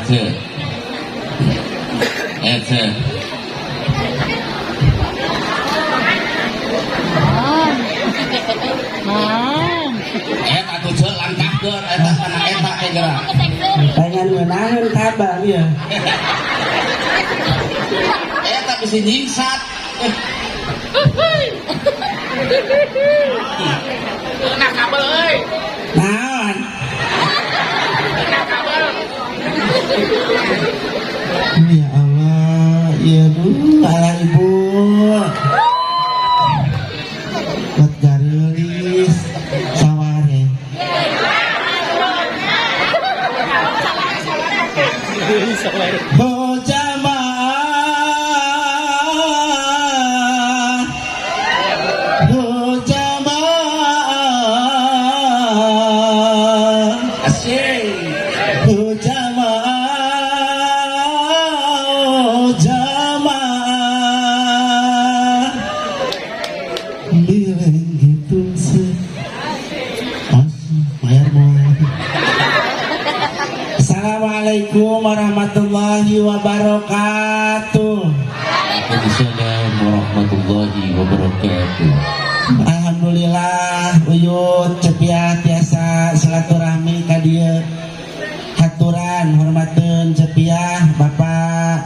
Ceu. Eh, Ceu. Eta tuh, Ceu, langkahkeun eta kana eta teh geura. Pengen menangin kabar ya. Eta bisa nyingsat. Nah, kabel euy. Naon? Ya Allah, ya duh, alah ibu. Buat garilis saware. Oh jamaah, oh jamaah, Asik. oh jamaah, oh jamaah. Bileng gitu sih. Asik, bayar mau. Assalamualaikum warahmatullahi wabarakatuh. Waalaikumsalam warahmatullahi wabarakatuh. Alhamdulillah uyut Cepia tiasa silaturahmi ka dieu. Haturan hormateun Cepia Bapak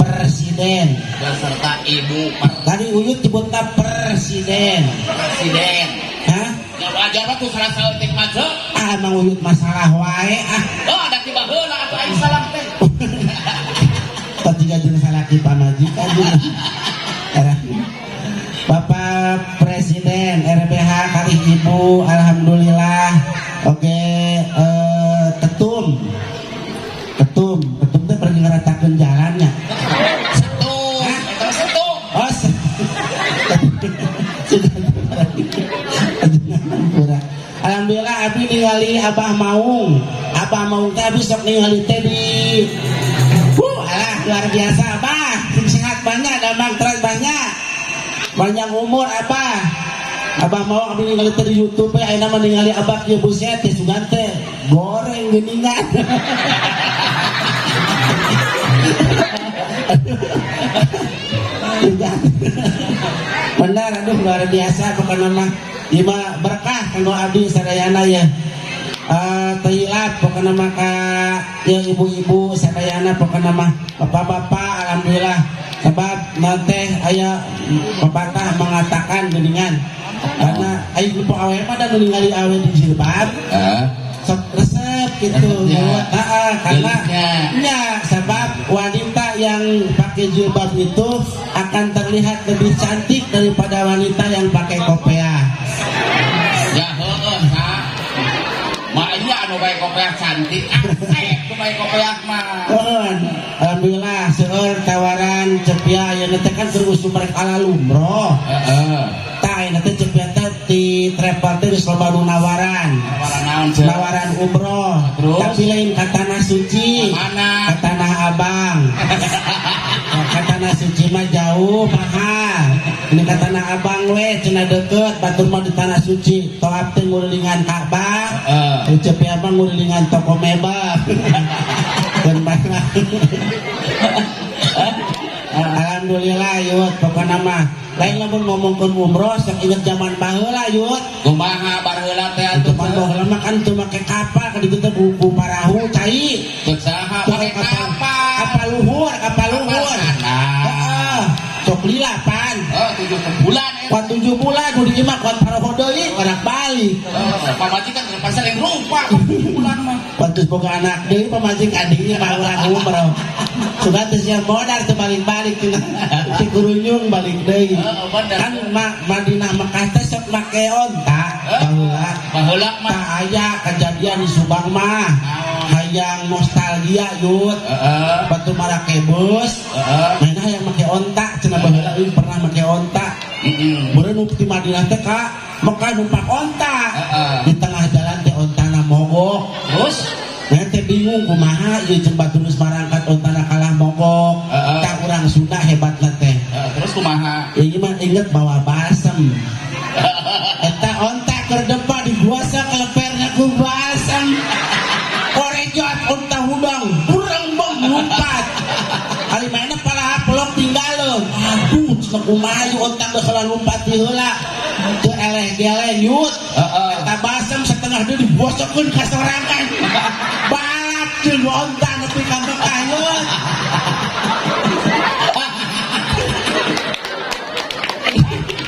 Presiden. Beserta Ibu Tadi uyut sebutna presiden. Presiden. Hah? Ya wajar mah tuh salah saeutik mah, Ceu. Ah, emang uyut masalah wae ah. Oh, ada tiba heula atuh aing salam teh. Tadi jeung salaki pamajikan jeung. Era. Bapak Presiden RBH kali Ibu, alhamdulillah. Oke, ketum. Ketum, ketum teh pergi ngeratakeun jalannya. Setum, eta setum. Oh, sudah. Alhamdulillah abi ningali Abah Maung. Abah Maung teh abi sok ningali teh di alah luar biasa Abah. Sing sehat banyak, damang terus banyak. Panjang umur Abah. Abah Maung abi ningali teh di YouTube we, ayeuna mah ningali Abah kieu buset teh sugan teh goreng geuningan. Sugan. Benar, aduh luar biasa pokokna mah. Ieu mah berkah kanggo abdi sadayana ya. Teu hilap pokokna mah ka ya ibu-ibu sadayana pokokna mah bapak-bapak alhamdulillah sebab nanti aya pepatah mengatakan geuningan karena aya nu awe mah da nu ningali awe di jilbab sok resep gitu. Resepnya. Heeh, karena Gelisnya. ya sebab wanita yang pakai jilbab itu akan terlihat lebih cantik daripada wanita yang pakai kopiah. Ya heueuh ha. Mah iya anu bae kopiah cantik. Asek nu bae kopiah mah. Nuhun. Alhamdulillah seueur tawaran Cepia ayeuna teh kan keur usum rek ala lumroh. Heeh. Tah ayeuna teh Cepia teh di travel teh geus loba nu nawaran. Nawaran naon, Ceu? Nawaran umroh. Terus? Tapi lain ka tanah suci. Ka mana? Ka tanah Abang. Ka tanah suci mah jauh mahal. Ini ka tanah Abang we cenah deukeut batur mah di tanah suci. Toap teh ngurilingan Ka'bah. Heeh. Cepia mah ngurilingan toko mebel. Dan banyak. Alhamdulillah yut pokokna mah lain lamun ngomongkeun umroh sok inget zaman baheula yut. Kumaha baheula teh atuh? Zaman baheula mah kan teu make kapal ka ditu teh buku parahu cai. Teu saha make kapal? Kapal luhur, kapal luhur. Nah. Heeh. Sok lila pan. Oh, 7 bulan eta. Kuat 7 bulan nu di imah kuat parahu deui barak balik. Oh, pamajikan teh pasal yang rupa 7 bulan mah. Kuat geus boga anak deui pamajikan dinya mah urang umroh. Sugan teh sia modal teu balik-balik cenah. Ti kurunyung balik deui. Heeh, bener. Kan Madinah Mekah teh sok make onta baheula. Baheula mah. Tah aya kejadian di Subang mah. Naon? Hayang nostalgia yut. Heeh. Batu marake bus. Heeh. Mainah hayang make onta cenah baheula euy pernah make onta. Heeh. Meureun nu ti Madinah teh ka Mekah numpak onta. Heeh. Di tengah jalan teh ontana mogok. Terus? Nah, teh bingung kumaha ieu jeung batu geus marangkat ontana kalah mogok. Heeh. Tah urang Sunda hebatna teh. Heeh, terus kumaha? Ieu mah inget bawa balsem. Eta onta keur depa diguasa keleperna ku balsem. Korejot onta hudang, burang Kumaha ieu ontang geus heula lumpat ti heula. Teu eleh geleng yut. Heeh. Eta basem setengah deui dibosokkeun ka sorangan. Balap jeung onta nepi ka Mekah yut.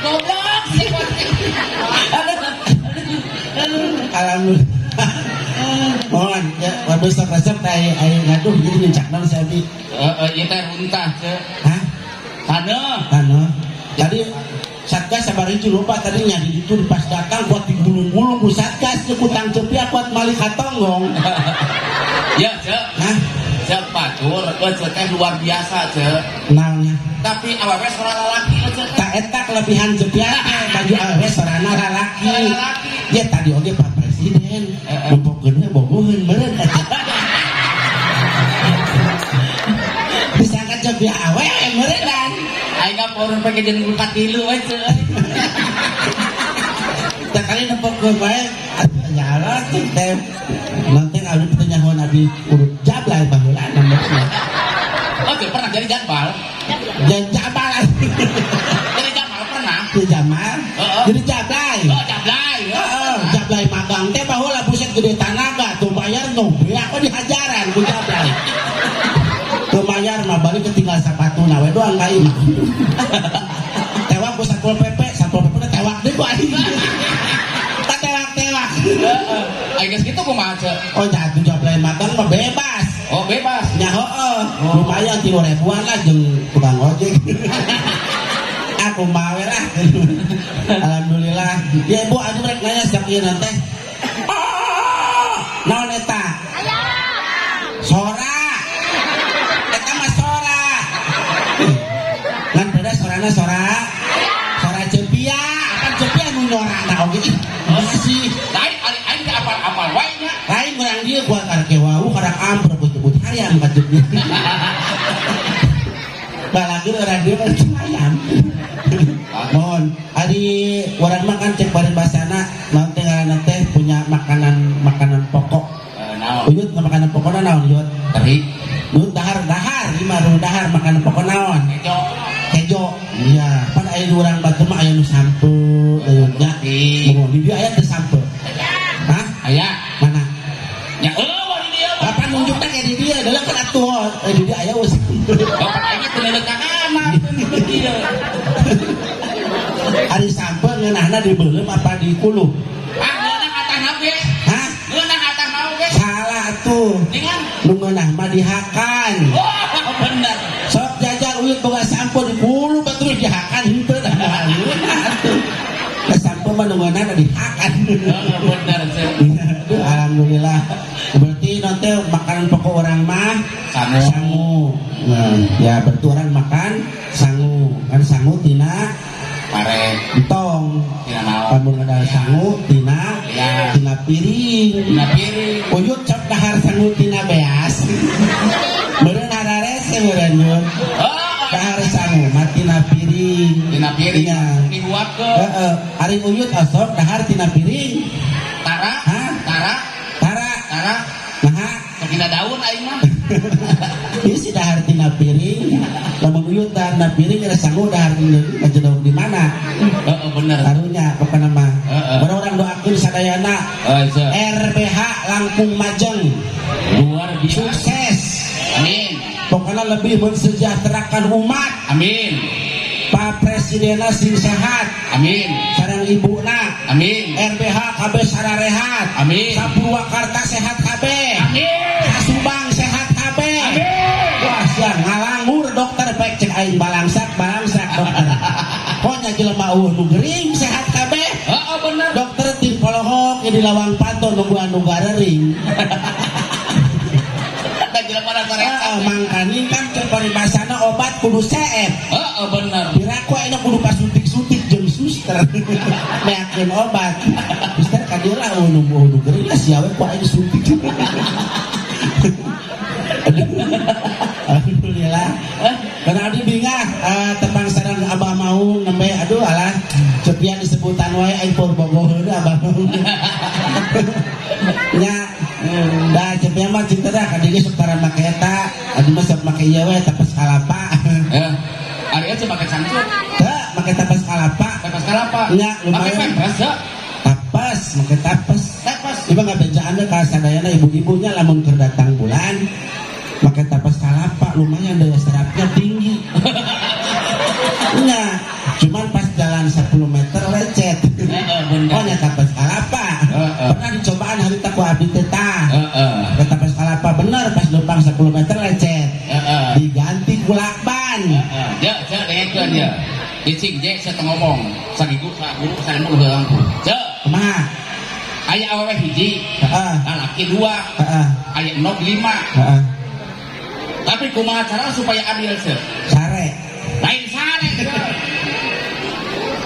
Goblok sih. Alhamdulillah. Mohon ya, waduh sok resep teh aya ngaduh jadi nincakna si abi. Heeh, ieu teh runtah ce. Hah? Taneuh. Taneuh. Tadi Satgas sabar hiji lupa tadi nya di ditu pas datang kuat digulung-gulung ku Satgas ku tang cepia kuat malik katonggong. Ya, ce. Hah? Cek batur, euy teh luar biasa ce. Naonnya? Tapi awewe sora lalaki euy teh. Tak eta kelebihan cepia teh baju awewe sorana lalaki. Sora lalaki. Ya tadi oge Pak Presiden Heeh. nempokeun we bogoheun meureun eta. Disangka cepia awewe meureun. Aing mah porun pake jeung 43 we ce. Tak kali nempokeun wae atuh ya Allah teh. Nanti abdi teh nyahoan abdi urut jablay baheula namanya. Oh, teu pernah jadi jadwal. Jadi jabal. Jadi jamal pernah. Jadi jamal. Heeh. Jadi jablay. Oh, jablay. Heeh, jablay magang teh baheula buset gede tanaga tuh bayar nu beak we dihajaran ku jablay. Teu bayar mah balik ketinggal sapatuna we doang ka imah. Tewak ku Satpol PP, Satpol PP tewak deui ku aing. Tewak-tewak. Heeh. Aing geus kitu kumaha ce? Oh, jatuh jablay magang mah bebas. Oh, bebas. Nya heeh, lumayan 3 ribuan lah jeung tukang ojek. Aku mau lah. Alhamdulillah. Ya Ibu anu rek nanya siap ieu teh. Oh, naon eta? Sora. Eta mah sora. Ngan beda sorana sora. Sora cepia, kan cepia nu nyorana oge. Ih, masih Lain ari aing teh apal-apal wae nya. Lain urang dieu kuat karek wau karek amprok disebut hayam ka cepia. Balageur urang dieu mah hayam. Mohon, ari urang mah kan cek paribasana naon teh ngaranna teh punya makanan makanan pokok. Naon? Uyut makanan pokokna naon yut? Teri. Uyut dahar dahar ieu mah dahar makanan pokok naon? Kejo. Kejo. Iya, pan aya urang batur mah aya nu sampeu aya nya. Mohon di dieu aya teu sampeu? Hah? Aya. Mana? Nya eueuh di dieu mah. Apa nunjuk teh di dieu? Dalam kan atuh di dieu aya geus. Bapak aing teu leuleuh ka kana di dieu. Ari sampeu ngeunahna dibeuleum apa dikuluh? Ah, ngeunah atahna ge. Hah? Ngeunah atahna oge. Salah atuh. Dengan Nu ngeunah mah dihakan. Wah, bener. Sok jajal uyut boga sampeu dikuluh batur dihakan henteu dah ngeunah atuh. Da sampeu mah nu ngeunahna dihakan. Heeh, bener ce. Aduh, alhamdulillah. Berarti nanti makanan pokok orang mah Sangu. Sangu. Nah, ya berarti orang makan sangu. Kan sangu tina Pare entong. tina naon? Lamun ada sangu tina Ya. tina piring. Tina piring. Uyut cok dahar sangu tina beas. Meureun hararese meureun yun. Oh, Dahar sangu mah tina piring. tina piring. Iya. Dihuapkeun. Heeh, ari uyut osok dahar tina piring. Tara, Hah? tara, Tara. tara. Nah, Sok dina daun aing mah. ieu si dahar tina piring. Lamun uyut dahar tina piring ada sangu dahar tina piring di mana? Heeh, bener. Karunya pokona mah. Heeh. Baru orang doakeun sadayana Oh, ce. RBH Langkung Majeng Luar biasa. sukses. Amin. Pokoknya lebih mensejahterakan umat. Amin. Pak Presidenna sing sehat, Amin. sareng ibuna, Amin. RBH KB sararehat, Amin. Sapurwakarta sehat KB, Amin. Subang sehat KB. Amin. Wah, siang ngalangur dokter baik cek aing balangsak balangsak dokter. Pokoknya jelema eueuh nu gering sehat KB. Heeh, bener. Dokter tim polohok di lawang panto nungguan nu garering. Da jelema na Heeh, mangkani kan cek paribasana obat kudu seep. Heeh, bener. Piraku ayeuna kudu pasuntik-suntik jeung suster. Meakeun obat. Suster ka dieu lah eueuh nu gering lah sia we ku aing suntik. Aduh. Alhamdulillah. Karena abdi bingah tepang sareng Abah Maung nembe aduh alah cepian disebutan wae aing pur bogoheun Abah Maung. Nya da cepian mah cinta dah ka dieu sok tara make eta, abdi mah sok make ieu we tapes kalapa. Eh, ari eta make cangcut. Teu. Make tapas kalapa. Tapas kalapa. Nya, Make lumayan. Pampers ya. Tapas, make tapas. Tapas. Ibu ngabejaan ka sadayana ibu-ibunya, lamun keur datang bulan make tapas kalapa lumayan, daya serapnya tinggi. Nya, cuman pas jalan 10 meter lecet. Heeh, bener. Oh, nya tapas kalapa. Heeh. Pernah dicobaan harita ku abdi teh tah. Heeh. Ke tapas kalapa bener, pas lempang 10 meter lecet. Heeh. Diganti ku lakban. Heeh. Ya, cek dengekeun ya. Cicing je saya ngomong. Sagigu saguru sanembu heurangku. Cek, Kumaha? Aya awewe hiji, lalaki dua, aya endog lima. Tapi kumaha cara supaya adil, cek? Sare. Lain sare, cek.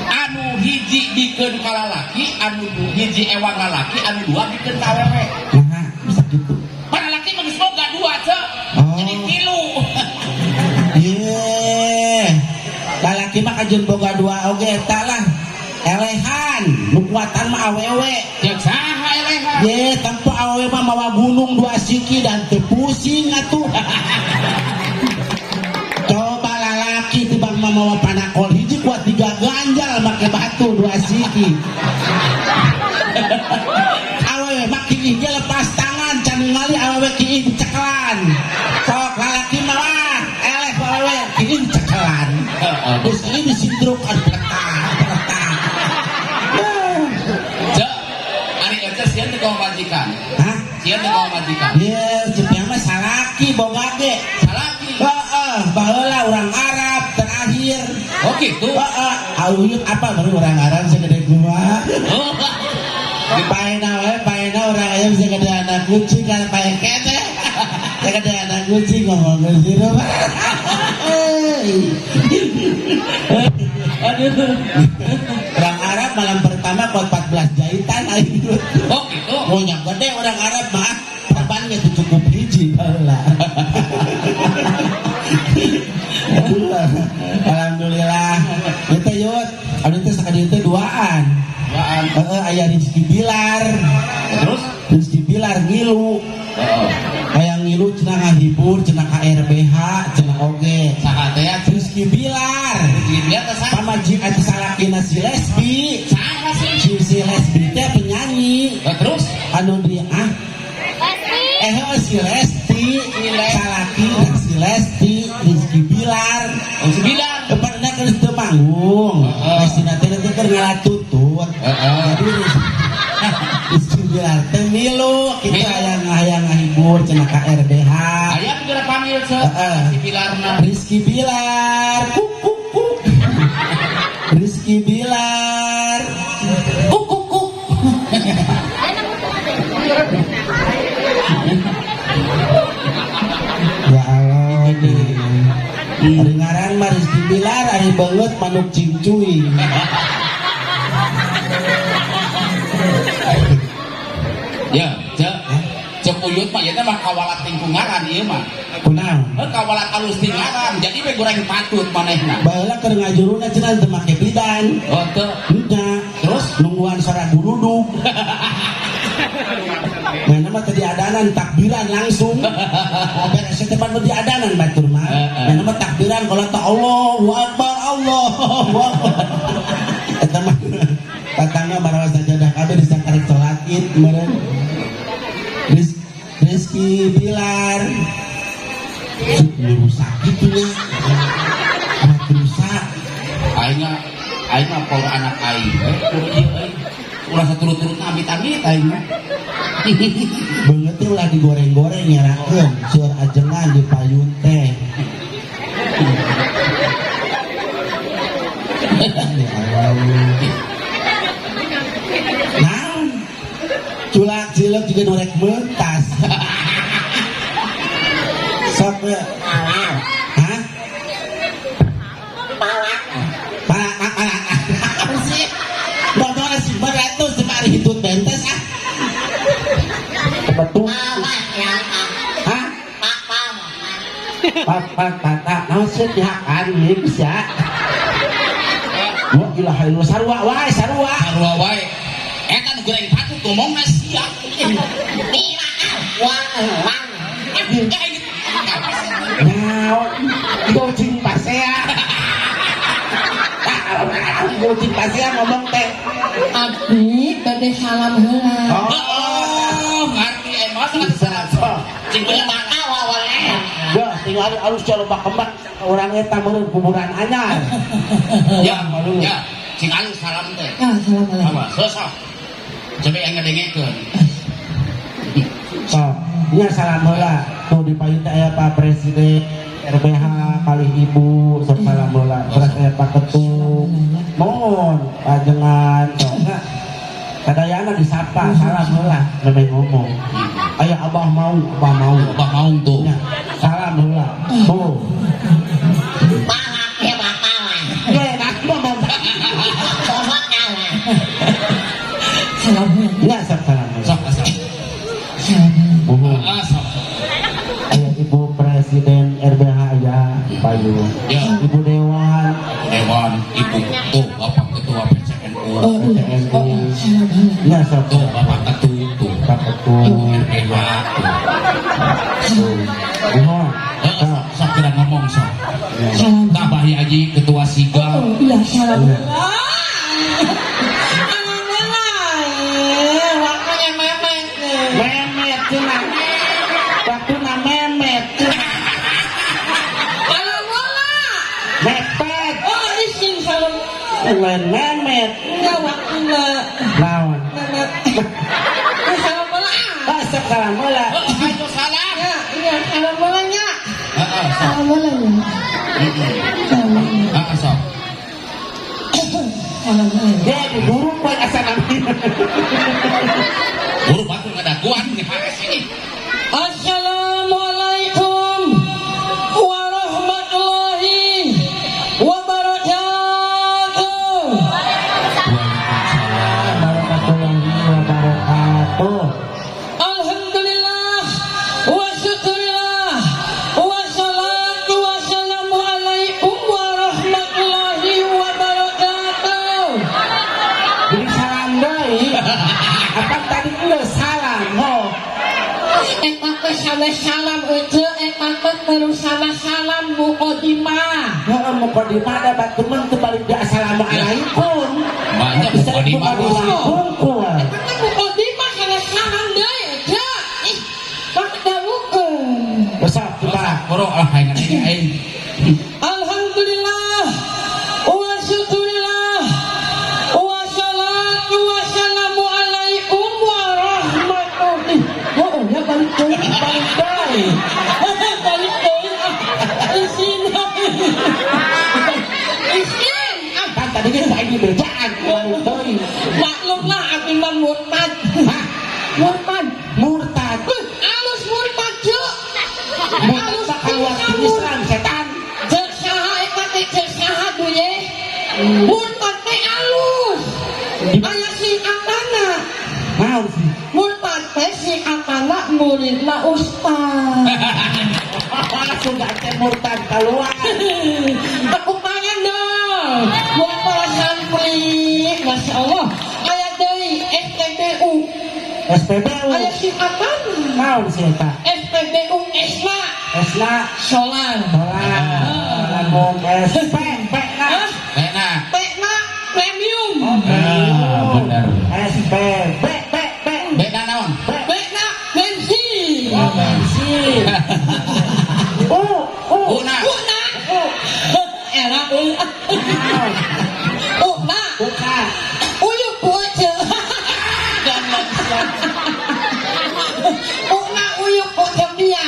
Anu hiji bikeun ka lalaki, anu hiji ewang lalaki, anu dua bikeun ka awewe. Nah, bisa gitu. Para laki mah geus boga dua, cek. Oh. Jadi tilu. Ye. Lalaki mah kajeun boga dua oge eta lah. Elehan, nu kuatan mah awewe. Cek saha elehan? Ye, tempo awewe mah mawa gunung dua siki dan teu pusing atuh. Coba lalaki tibang mah mawa panakol hiji kuat tiga ganjal make batu dua siki. Awewe mah kiih ge lepas tangan, can ningali awewe kiih dicekelan. Sok lalaki mah wah, eleh ku awewe kiih dicekelan. Heeh. Terus ini disindruk kan peletak, peletak. Cek, ari ece sieun teu ka majikan. Hah? Sieun teu ka majikan. Ye, cepnya mah salaki boga ge. Salaki. Heeh, baheula orang Arab terakhir. Oh gitu. Heeh, auyut apa baru orang Arab segede kumaha. Oh. Paena we, paena orang aya bisa gede anak kucing kan pae kete. Segede anak kucing ngomong ke sini. Aduh. Orang Arab malam pertama kuat 14 jahitan aing. Oh gitu. Punya gede orang Arab mah perbannya itu cukup hiji baheula. Aduh, alhamdulillah. Itu yut, abdi teh sakali teh duaan. Duaan. Heeh, aya Rizky Bilar. Terus? Rizky Bilar ngilu. Heeh. Hayang ngilu cenah ngahibur, cenah ka RBH, cenah oge. Saha teh ya? Rizky Bilar. Rizky Bilar teh saha? Pamajikan atuh salakina si Lesbi. Saha sih? Si, si Lesbi teh penyanyi. Lah, terus? Anu di ah eh heuh, si Lesti, salaki si Lesti, Rizky Bilar. Oh, si Bilar. Kepada kan teu manggung. Heeh. Lesti teh teh keur ngalatutut. Heeh. Jadi Rizky Bilar teh milu kitu Milu. Hayang hayang ngahibur cenah ka RBH. Aya geura panggil se Heeh. si Bilarna. Rizky Bilar, kuk kuk kuk. Rizky Bilar. Kuk kuk kuk. Ya Allah nih. Ari ngaran mah Rizky Bilar, ari beungeut manuk cingcuy. Ya, cek. Cek uyut mah ieu teh mah kawalat tingkungaran ieu mah. Kunaon? Heuh, kawalat alus tinggaran, jadi we goreng patut manehna. Baheula keur ngajuruna cenah teu make bidan. Oh, teu. Nya. Terus? Nungguan sora guludug. Mana mah tadi adanan takbiran langsung. Beres teh pan di adanan batur mah. Heeh. Mana mah takbiran kalau tak Allahu Akbar, Allahu Akbar. Eta mah tatangga marawa sajadah kabeh disangka rek salat Id meureun. Rizky Bilar. Cuk rusak kitu nya. Amat rusak. Aing mah aing mah por anak aing we, kur ieu euy. Ulah saturut-turut amit-amit aing mah. Beungeut teh ulah digoreng-goreng nyerakeun, seueur ajengan di payun teh. Ya Allah. Naon? Culak cilok juga nu rek mentas. Sok we. Hah? Pala pala. Apa sih? Ngomong sih beratus semari hitut bentes ah. Betul. Hah? Pak pak pak pak. Naon sih dihakan ieu bisa. Wah gila hayu sarua wae sarua. Sarua wae. Eta nu goreng patut ngomongna sia. Naon? Gocing pasea. Unggul pasea ngomong teh. Abdi bade salam heula. Oh, Oh, ngerti emang bisa sok. Cing punya mata awalnya. Ya, tinggal alus coba kembang orang eta meureun kuburan anyar. Ya, ya. Cing alus salam teh. Ah, salam heula. Apa? Sosok. Coba yang ngedengekeun. Sok, nya salam heula. Tuh di payun teh aya Pak Presiden RBH kali Ibu, sok salam heula. Terus aya Pak Ketum. Mohon pajengan sok nya. Kadayana disapa salam heula nembe ngomong. Aya Abah mau, Abah mau. Abah mau tuh. Nya, salam heula. Tuh. Maaf ya Bapak. Ye, nah ngomong. Salam heula. Nya sok salam heula. Sok, sok. Salam heula. Mohon. Ah, sok. Aya Ibu Presiden RBH ya di payun. Ya. Ibu Dewan, Dewan, Ibu tuh Bapak Ketua PCNU. Oh, iya. Oh, iya. Salam heula. Ya sok Tuh Bapak Ketua tuh. Pak Ketua. RBH tuh. Tuh. Mohon. Eh, sok, sok kira ngomong sok. Ya. Salam. Tah Bah Haji Ketua Siga. Oh, iya salam Iya. heula. Salam heula. Waktunya memet nih. Memet cenah. Waktuna memet cenah. Salam heula. Mepet. Oh, isin salam. Lain memet. Enggak waktunya Naon? memet. Salam heula. Ah, sok salam heula. Oh, ayo salam. Ya, iya salam heula nya. Heeh, sok. Salam heula nya. Heeh. Salam heula. Heeh, sok. Salam heula. Ya, guru poe asa nami. Guru batu ngadaguan nih hares ini. Assalamualaikum warahmatullahi wabarakatuh. Waalaikumsalam warahmatullahi wabarakatuh. Alhamdulillah wa syukurillah wa salatu wa salamu alaikum warahmatullahi wabarakatuh. Jadi salam deui. Apa tadi geus salam? Oh. Eta teh sanes salam ece, eta teh terus salah salam muqaddimah. Heeh, mukadimah da batur mah teu balik di assalamualaikum. Banyak Bisa mukadimah. mukadimah hungkul. Eta teh muqaddimah sanes salam deui ece. Ih, pak dawukeun. Besok coba. Boro ah aing aing aing. Alhamdulillah wa syukurillah wa salatu wa salamu alaikum warahmatullahi. Oh, ya balik deui, Balik deui. Balik deui. Isin. Isin. Ah, Kan tadi geus aing dibejaan balik deui. maklumlah abi mah murtad. Hah? Murtad. Murtad. Alus murtad, Cuk. Murtad Alus mah keluar pisan ti Islam setan. Cek saha eta teh, cek saha duye? Murtad teh alus. Aya singkatana. Naon sih? Murtad teh singkatana muridna ustaz. Langsung gak teh murtad keluar. Tepuk tangan dong buat para santri. Masya Allah. Aya deui SPBU. SPBU. Aya singkatan Naon sih eta? SPBU Esna Esna Solar. Sholat. Lamun SP P na. Hah? Enak. P na premium. Oh, Ah, bener. SP B B B Beda naon? B. B na bensin. Oh, bensin. U U Una. U na. U. Era U. Naon? U na. Buka. Uyuk ku aja. U na uyuk ku dia.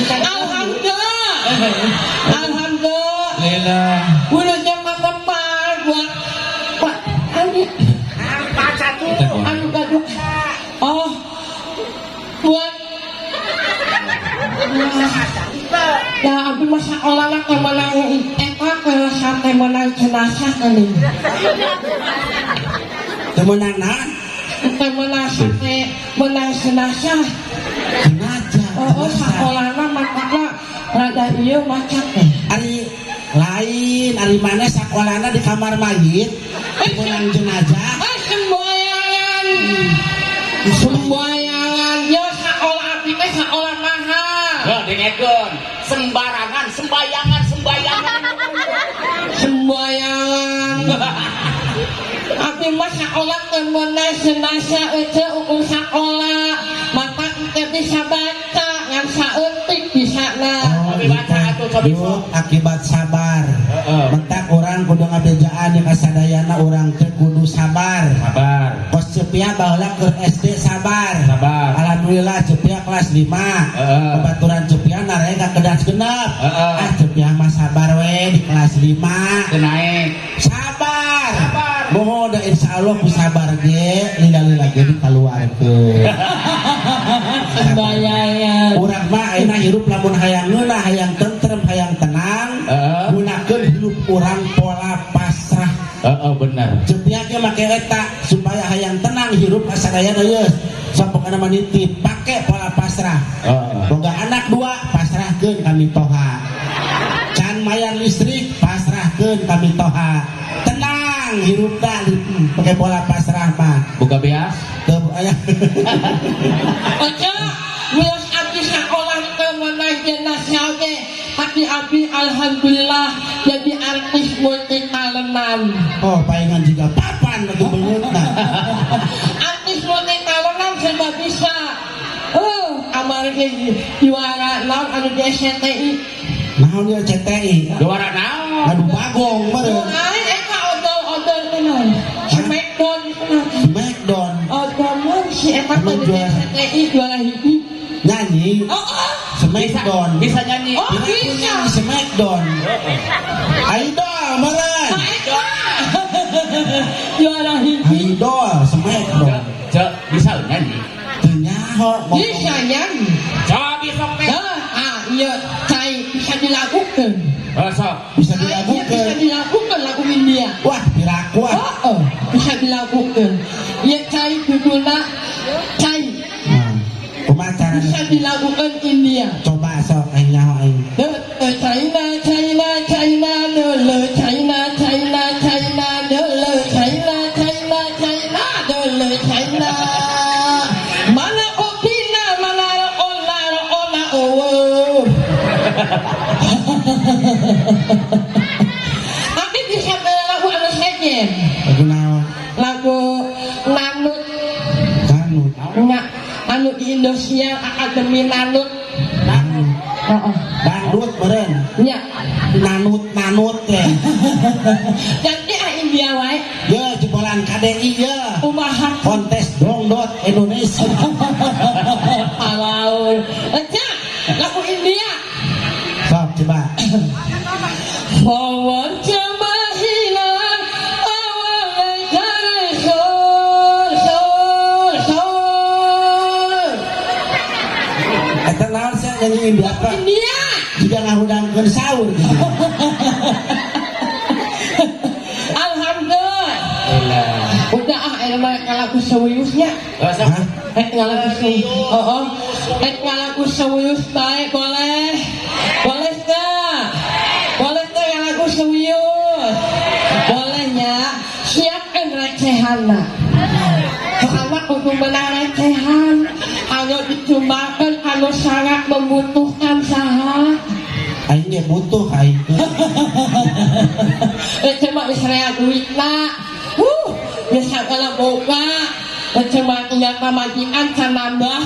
Alhamdulillah. Alhamdulillah. Lela. Wilujeng matempat buat Pak Andi. Anu gaduh. Oh. Buat Ya, abi mah sakola lah teh menang eta ke sate menang jenazah kali. Teu meunang naon? Teh menang sate menang jenazah. Jenazah. Oh, oh sakolana matakna rada ieu maca teh. Ari lain ari mana sakolana di kamar mayit menang jenazah. Ah, sembayangan. Sembayangan ya sakola abdi teh sakola mahal. Heuh, dengekeun. Sembarangan sembayang. Teu meunang senasa ece ukur sakola. Maka teu bisa baca ngan saeutik bisa na. Oh, Tapi baca atuh, cobi Yuk, sok. Akibat sabar. Heeh. Mentak urang kudu ngabejaan ka sadayana, urang teh kudu sabar. Sabar. Kos Cepia baheula keur SD sabar. Sabar. Alhamdulillah Cepia kelas 5. Babaturan Cepia narek ka kelas 6. Ah, Cepia mah sabar we di kelas 5. Teu naik. Sabar. Sabar. Mohon da insyaallah ku sabar ge lila-lila ge dikaluarkeun. Sembayangan. Urang mah ayeuna hirup lamun hayang ngeunah, hayang tentrem, hayang tenang, gunakeun hirup urang pola pasrah. Heeh, bener. Cepia ge make eta supaya hayang tenang hirup kasadayana yeus. Sok pokona mah nitip pake pola pasrah. Boga anak dua, pasrahkeun ka mitoha. Can mayar listrik, pasrahkeun ka mitoha. Tenang hirupna pake pola pasrah mah. Boga beas. Teu aya. Oce, wios abdi sekolah teu meunang jenazah oge, tapi abdi alhamdulillah jadi artis multi talentan. Oh, palingan juga papan atuh beungeutna. Artis multi talentan serba bisa. Oh, kamari ge juara naon anu di SCTI. Naon ieu CTI? Juara naon? Adu bagong meureun. Lain eta odol-odol teh naon? Smackdown teh naon? Smackdown. Odol mun si eta teh Emang di juara? SCTI juara hiji. Nyanyi Oh. Smackdown. Bisa nyanyi. Oh, Kira aku bisa. nyanyi Smackdown. Idol meureun. Nah, eta. Juara hiji. Idol Smackdown. Cek, bisa nyanyi. Teu nyaho. Bisa nyanyi. Coba besok teh. Nah, ah, iya, cai bisa dilakukan. Oh, sok. Bisa Ah, iya, bisa dilakukan. dilakukan lagu India. Wah, piraku ah. Oh, bisa dilakukan. Ya cai judulnya cai Nah, kumaha carana? bisa dilakukan India. Coba sok aing nyaho aing. China, China, China, dulu China, China, China, dulu China, China, China, dulu China. Mana opina, mana ona, ona, oh. Tapi bisa lagu anu sejen, Lagu naon? Lagu Nanut, Kanut. Nggak, anu di Indonesia Akademi Nanut. Nanut. Oh. Dangdut meureun. Ya, Nanut-nanut teh. Ganti ah India wae. Ye jebolan KDI ye. Kumaha? Kontes dongdot Indonesia. Palaun. Eca, lagu India. Sok coba. Forward mahila awal cari sol sol sol. Eta naon sih nyanyi India apa? India. Juga ngahudangkeun sahur gitu. Alhamdulillah. Udah ah, ini mah lagu seriusnya. Oh, sok. Hah? Eh ngalagu serius. Oh. Eh ngalagu serius baik boleh. Boleh tak? Boleh tak ngalagu serius? Bolehnya. Siapkan recehanna. Soalnya kudu menang recehan. Anu disumbangkan anu sangat membutuhkan saha. Aing ge butuh aing teh. Eh cuma Israel duitna. Biasa kalau boga. Eh cuma tinggal pamajikan can nambah.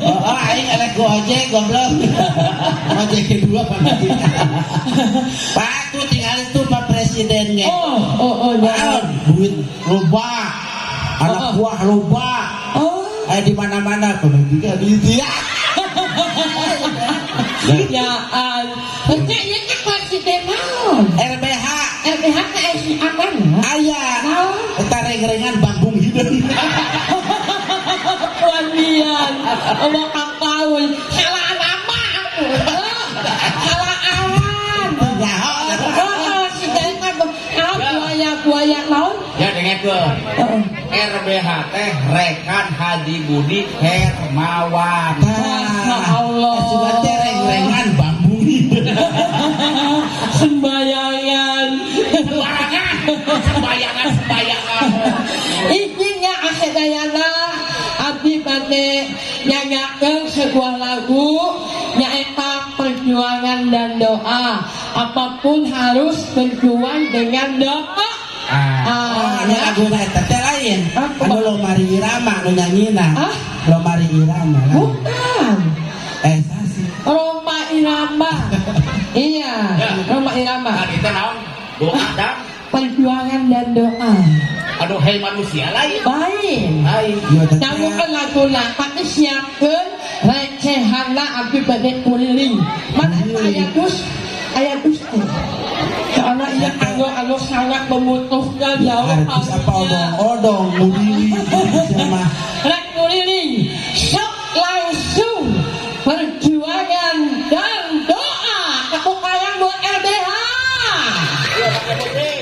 Oh, aing elek ku ojek goblok. Ojek kedua pamajikan. Pak tuh tinggal itu Pak Presidennya. Oh, ya. Naon? Duit loba. Anak buah loba. Oh. Eh di mana-mana pamajikan duit dia. Ya, an. Ece ieu teh presiden naon? RBH. RBH teh si apa? Aya. Naon? Eta reng-rengan bangkung hideung. Wanian. Omong kapaun. Salah nama aku. Salah awan. Nyaho. Oh, si Delta ah, buaya buaya naon? Ya dengekeun. Heeh. RBH teh Rekan Haji Budi Hermawan. Masya Allah. Sudah teh reng-rengan bambu hideung. Sembayangan. Sembarangan, sembayangan, sembayangan. Izinnya asedayana abdi bade nyanyakeun sebuah lagu nyaeta perjuangan dan doa. Apapun harus berjuang dengan doa. Ah. Ah, Oh, anu ya. laguna eta teh lain. Lain. Ah, Anu Lomari Irama nu nyanyina. Ah? Lomari Irama lain. Bukan. Eh, sasi. Rhoma Irama. Iya, Ya. Rhoma Irama. Tadi teh naon? Doa dan Perjuangan dan doa. Aduh, hei manusia lain. Lain. Lain. Iya, teh. Nyangukeun laguna, tapi siapkeun recehanna abdi bade kuliling. Mana eta aya dus? Aya dus teh. Soalnya iya kanggo anu sangat membutuhkan jauh. Artis apa odong-odong mudili sama. Rek kuliling. Sok langsung perjuangan dan doa. Tepuk tangan buat LBH. Iya, pakai putih.